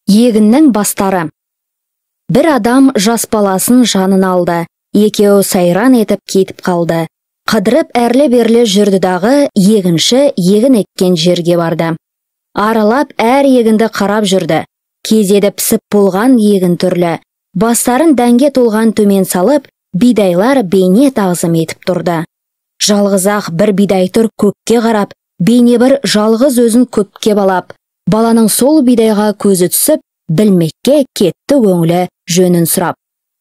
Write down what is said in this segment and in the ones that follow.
Егіннің бастары. Бір адам жас баласын жанына алды, екеуі сайран етіп кетіп қалды. Қыдырып әрлі-берлі жүрді дағы, егінші егін еккен жерге барды. Аралап әр егінді қарап жүрді. Кезеді пісіп болған егін түрлі. Бастарын дәнге толған төмен салып, бидайлар бейне тағзым етіп тұрды. Жалғыз-ақ бір бидай тұр көкке қарап, бейне бір жалғыз өзін көпке балап. Баланың сол бидайға көзі түсіп, білмекке кетті өңлі жөнін сұрап.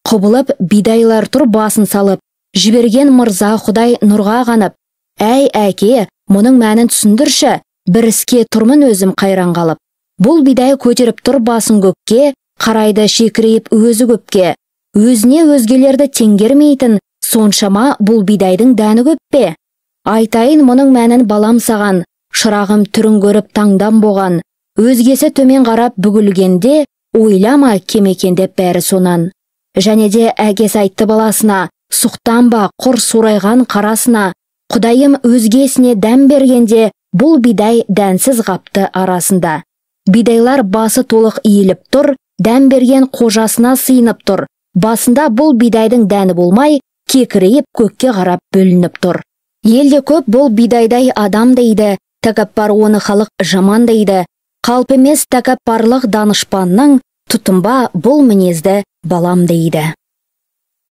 Құбылып бидайлар тұр басын салып, жіберген мырза Құдай нұрға қанып, әй әке, мұның мәнін түсіндірші, бір іске тұрмын өзім қайран қалып. Бұл бидай көтеріп тұр басын көкке, қарайды шекірейіп өзі көпке. Өзіне өзгелерді теңгермейтін, соншама бұл бидайдың дәні көп пе? Айтайын мұның мәнін балам саған, шырағым түрін көріп таңдан болған. Өзгесі төмен қарап бүгілгенде, ойлама кем екен деп бәрі сонан. Және де әкесі айтты баласына, сұқтанба құр сорайған қарасына, Құдайым өзгесіне дән бергенде, бұл бидай дәнсіз қапты арасында. Бидайлар басы толық иіліп тұр, дән берген қожасына сыйынып тұр. Басында бұл бидайдың дәні болмай, кекірейіп көкке қарап бөлініп тұр. Елде көп бұл бидайдай адам дейді, тәкаппар оны халық жаман дейді. Қалп емес тәкаппарлық данышпанның, тұтынба бұл мінезді балам дейді.